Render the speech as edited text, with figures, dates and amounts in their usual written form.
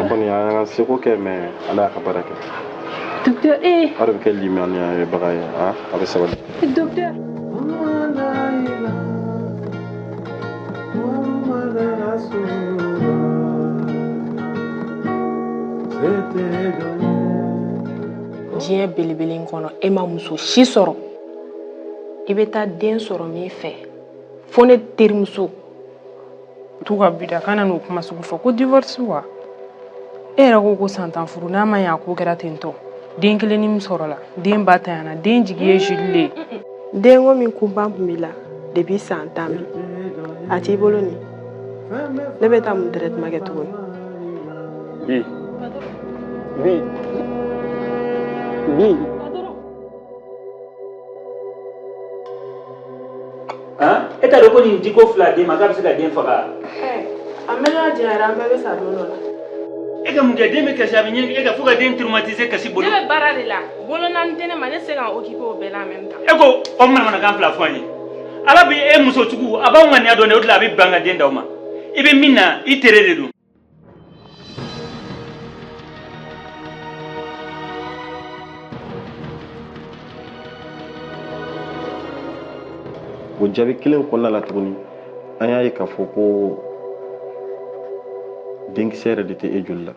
Kɔni an y'an ka seko kɛ, mais Ala y'a ka baara kɛ. Docteur, eh. Aw de bɛ kɛ limaniyabaga ye, a bɛ sabali. Docteur. Diɲɛ belebele in kɔnɔ, e ma muso si sɔrɔ i bɛ taa den sɔrɔ min fɛ, fo ne terimuso. To ka bida kana n'o kuma sugu fɔ ko divorce wa. E yɛrɛ ko ko san 10 furu, n'a ma ɲɛ a ko kɛra ten tɔ. Den kelen ni min sɔrɔla, den ba tanyana, den jigi ye joli le ye. Denko min kunpan tun b'i la depuis san 10 bi, a t'i bolo nin. Ne bɛ taa mun traitement kɛ tuguni? Bi bi bi. E t'a dɔn ko nin diko fila den ma k'a bɛ se ka den faga? A mɛnna janyara, an bɛɛ bɛ sa don dɔ la. E ka mun kɛ? Den bɛ kasi, a bɛ ɲini e ka fo ka den traumatiser kasi bolo. Ne bɛ baara de la, bolo naani tɛ ne ma, ne tɛ se ka n occuper o bɛɛ la en même temps. E ko o manamanakan fila fɔ an ye. Ala bɛ e musotigiw, a b'anw ŋaniya dɔn dɛ, o de la a bɛ ban ka den d'aw ma. I bɛ min na, i tere de don. O jaabi kelen kɔnɔna la tuguni, an y'a ye k'a fɔ ko denkisɛ yɛrɛ de tɛ e joli la.